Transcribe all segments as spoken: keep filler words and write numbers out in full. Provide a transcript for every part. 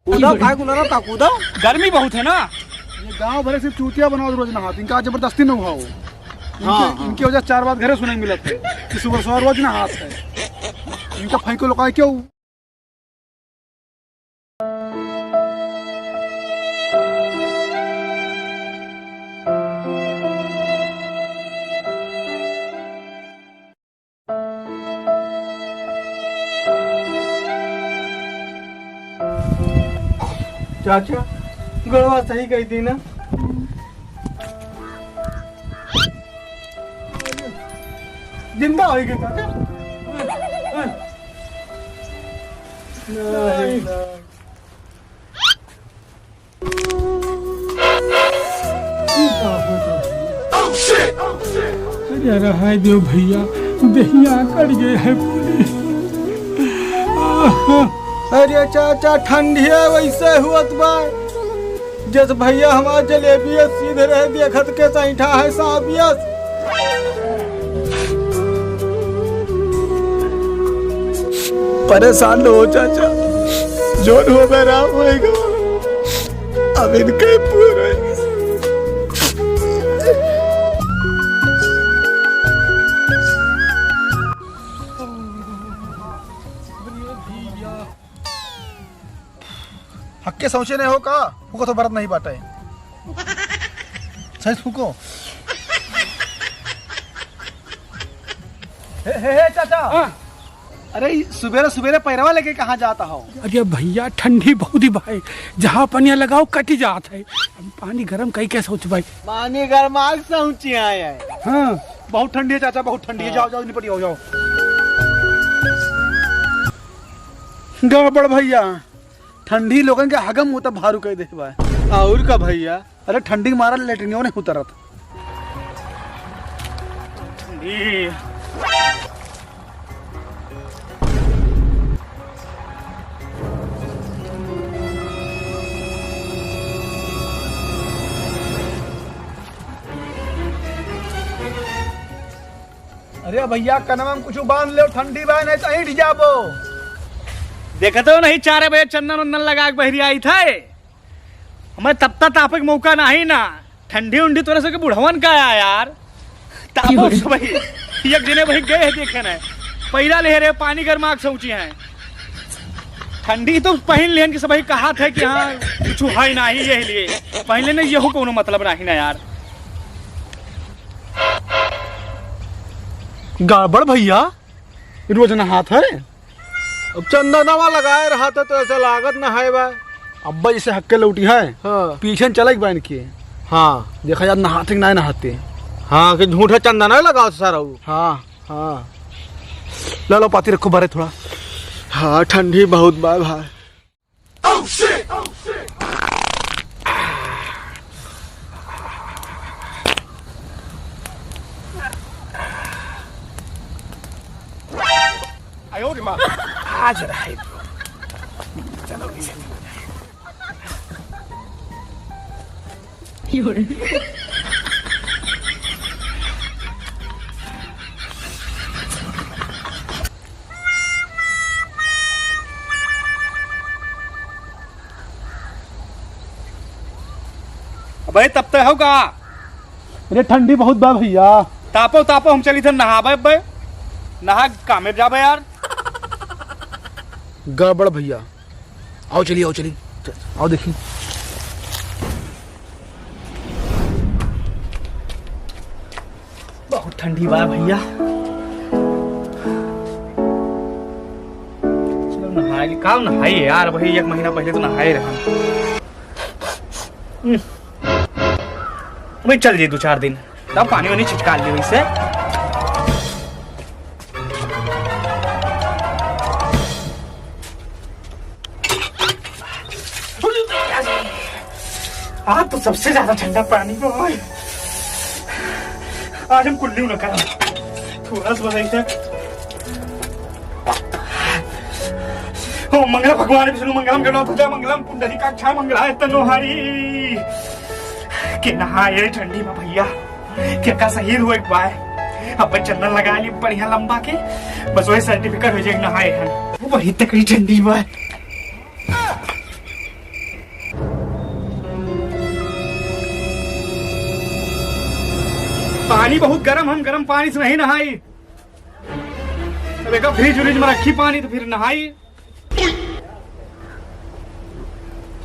कूदो, काय गुलारा ता कूदो। गर्मी बहुत है ना। ये गाँव भरे सिर्फ चूतिया बनाओ रोज नहात, इनका जबरदस्ती न हुआ हो। इनके, हाँ, हाँ। इनके वजह से चार बात घरे सुने मिलत है कि सुबह सुबह रोज नहात है। इनका फेंको लोग क्यों? चाचा, गोड़वा सही कही थी ना? जिंदा हो गए चाचा। नहीं। अरे रहाय देव भैया, देहिया अकड़ गए है पूरी। अरे चाचा, ठंडिया वैसे हुअत बा, जस भैया हमार जलेबी सीध रहे, देखत के सैठा है सांपियस। परेशान न हो चाचा, जोन हो राम होएगा, अब इनके पूरे। हक्के सोचे नहीं हो का? फूको तो बरत नहीं बाटे। सही फूको। हे, हे, हे, चाचा। हाँ। अरे, ई सुबेरे सुबेरे पैरवा लेके कहाँ जाता हो? अरे भैया, ठंडी बहुत ही भाई, जहाँ पनिया लगाओ कटी जात है। हम पानी गरम कई के सोच भाई। पानी गरम आग से ऊँची आए है। हाँ। बहुत ठंडी है चाचा, बहुत ठंडी है। हाँ। जाओ, जाओ, निपट जाओ, जाओ। गड़बड़ भैया, ठंडी लोगन के हगम मुतब भारू कह दे बा। और का भैया? अरे ठंडी के मारा लेटरिनियो नहीं उतरत। ठंडी। अरे भैया, कनवा में कुछ बांध ले, ठंडी बा, नहीं तो ईंट जाबो। देखत हो नहीं, चार बजे चंदन उंदन लगा के बहरी आई थे। हमें तपता तापे के मौका नहीं ना, ठंडी उंडी तोरे से के बुढ़वन का आया यार। तापो से भाई, एक जने भाई गए हैं देखे ना, पैरा ले रहे, पानी गर्मा के सोची हैं। ठंडी तो पहन लेन कि सब भाई कहा थे कि हाँ, कुछ है नहीं, यही लिए पहन लेने, यहू कोनो मतलब नहीं ना यार। गड़बड़ भैया, रोज नहात है। अब चंदनवा लगाए रहा था तो ऐसा लागत नहाए बा। अब्बा जैसे हक्के लौटी है, हाँ। पीछे न चले बहन के। हाँ। देखा यार नहाते कि ना नहाते। हाँ, कि झूठा चंदना लगाओ सारा वो। हाँ, हाँ। ला लो पाती रखो बारे थोड़ा। हाँ, ठंडी बहुत बा भाई। आज रहा है। चलो, इसे अबे, तब तय हो का? अरे, ठंडी बहुत बा भैया। तापो, तापो, हम चली थे नहाबे अबे। नहा कामे जाबे यार। गड़बड़ भैया। आओ चलिए, आओ चलिए, आओ देखी। बहुत ठंडी बा भैया। चलो नहाए, काल नहाई यार, वही एक महीना पहले तो नहाए रहे। हम्म। वही चल जाई दो चार दिन, तब पानी वानी छिटका ली वैसे। आज तो सबसे ज्यादा ठंडा पानी बा। आज हम कुल्ली न करब। थोड़ा सा बस ऐसे। ओम मंगलम भगवान विष्णु मंगलम गणपतये मंगलम पुंडरीकाक्षाय मंगलाय तनो हरि। के नहाए ठंडी में भैया। के का शहीद हुए एक बार। अब चंदन लगा ली बढ़िया लंबा के। बस वही सर्टिफिकेट हो जाए नहाए हैं। वो बड़ी तकड़ी ठंडी बा। पानी बहुत गरम, हम गरम पानी से नहीं नहाई। अब एक फ्रिज व्रिज में रखी पानी तो फिर नहाई।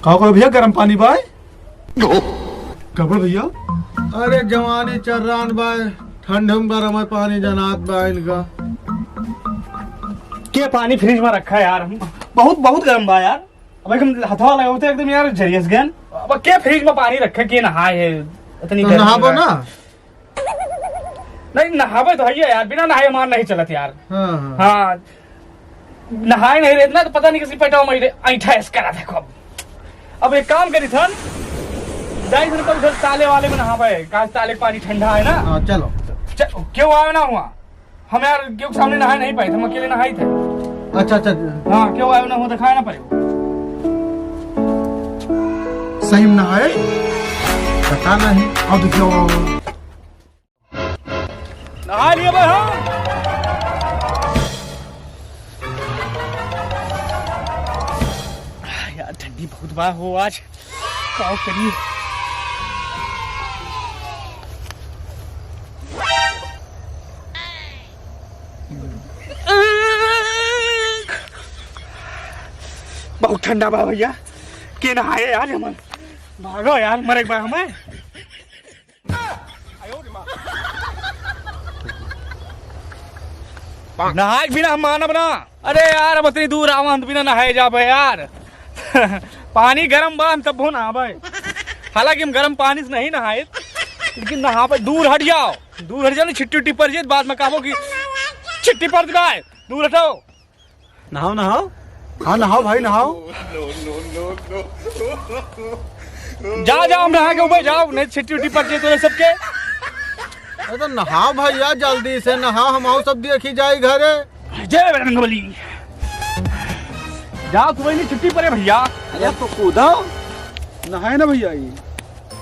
का कहो भैया, गरम पानी बाय? गड़बड़ भैया। अरे जवानी चर्रान बाय, ठंड में गरम है पानी जनात बा इनका। के पानी फ्रिज में रखा है यार? हम बहुत, बहुत गरम बा यार। अब हम हथवा लगावते एकदम यार जरियस गन। अब के फ्रिज में पानी रखे के नहाए है? इतनी तो गर्मी नहाबो में। ना। नहीं, नहावे तो है यार, बिना नहाए हमार नहीं चलत यार। हाँ, हाँ। हाँ, नहाए नहीं रहे इतना तो पता नहीं किसी पेटवा में ऐठा ऐस करा देखो। अब, अब एक काम करी थन, जाई थन तो उधर ताले वाले में नहावे, काश ताले के पानी ठंडा है ना। हाँ, चलो। च-, क्यों आवे ना हुआ? हम यार क्यों सामने नहाए नहीं पाए थे, हम अकेले नहाए थे। अच्छा, अच्छा। हाँ, क्यों आवे ना हुआ, दिखाए ना पाए। सही में नहाए? पता नहीं। अब देखियो। नहा लिए बा हम। यार, ठंडी बहुत बा हो आज। का करी? बहुत ठंडा बा भैया। के नहाए यार हमन। भागो यार, मरे के बा हमें। नहाए के बिना हम मानब ना। अरे यार, हम इतनी दूर आवा, हम बिना नहाए जाबे यार। पानी गरम बा, हम तब नहाबे। हालांकि हम गरम पानी से नहीं नहाए, लेकिन नहाबे। दूर हट जाओ, दूर हट जाओ, नहीं छिट्टी उट्टी पड़ जाए, बाद में कहबो कि छिट्टी पड़ गए, दूर हटो। नहाओ, नहाओ। हाँ, नहाओ भाई, नहाओ। जाओ, जाओ, हम नहा के ऊपर जाओ, नहीं छिट्टी उट्टी पड़ जाए तोरे सबके। अरे तो नहाओ भैया, जल्दी से नहाओ, हम आओ सब देखी जाए घरे। जय बजरंग बली। जाओ, सुबह नहीं छुट्टी पड़े भैया। अरे तो कूदो, नहाए ना भैया, ये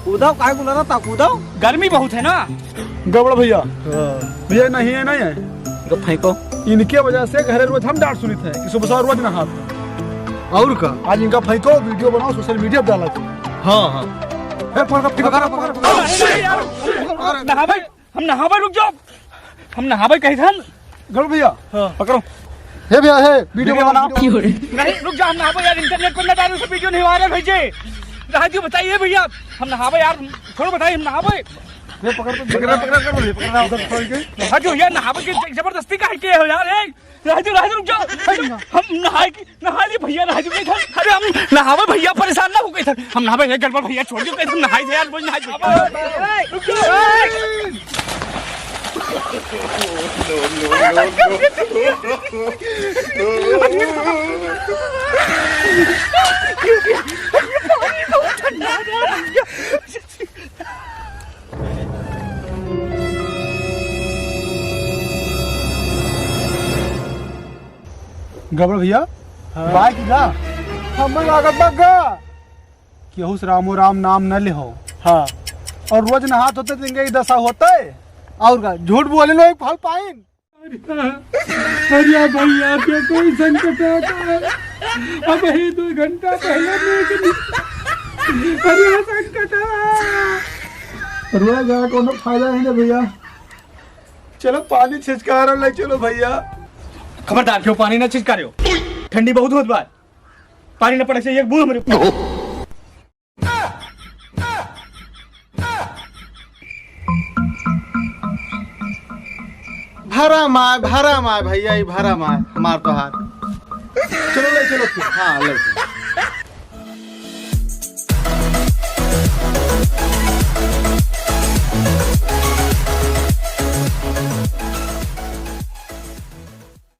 कूदो, काहे को लड़ा था, कूदो। गर्मी बहुत है ना। गड़बड़ भैया। हाँ। भैया, नहीं है, नहीं है। इनको फेंको। इनके वजह से घरे रोज हम डांट सुनित है कि सुबह सुबह रोज नहात है। और का? आज इनका फेंको, वीडियो बनाओ, सोशल मीडिया पे डाला जाए। हाँ, हाँ। ए, पकड़, पकड़, पकड़, पकड़। अरे यार, नहावे, हम नहावे, रुक जाओ। हम नहावे कही था। गड़बड़ भैया। हाँ। पकड़ो। हे भैया, हे, वीडियो वीडियो बनाओ। बनाओ। नहीं, रुक जा, हम नहावे यार, इंटरनेट पर ना डालो, सब वीडियो नहीं वायरल होइ जाए। राजू, बताइए भैया, हम नहावे यार, छोड़ो, बताइए, हम नहावे। ये पकड़ तो, पकड़, पकड़, पकड़, पकड़, पकड़, उधर छोड़ के। राजू, यार, नहावे की ज-, जबरदस्ती काहे के हो यार, ए? राजू, राजू, रुक जाओ। हम नहाए की, नहा लिए भैया, राजू के इधर। अरे, हम नहावे भैया, परेशान ना हो गए इधर। हम नहावे, ये गड़बड़ भैया, छोड़ दो, हम नहाए थे यार, बोल, नहाए थे। रुक जाओ। गड़बड़ भैया, हाँ। बाइक गा, हमें लागत बा गा। केहू से रामो राम नाम न लेहो। हाँ। और रोज नहात होते तो इनके ई दशा होते। और का, झूठ बोले लो, एक फल पाइन। अरे भैया, के कोई संकट आता है। अब ही दो घंटा पहले देख ली। अरे संकट है। रोज आए, कोनो फायदा नहीं ना भैया। चलो पानी छिचका रहा, ले चलो भैया। खबरदार, क्यों पानी ना छिचका रहे हो? ठंडी बहुत होत बा। पानी न पड़े से एक बूंद हमरे ऊपर। भरा माय, भरा माय भैया, ई भरा माय हमार तोहार। चलो ले चलो फिर। हाँ, ले चलो।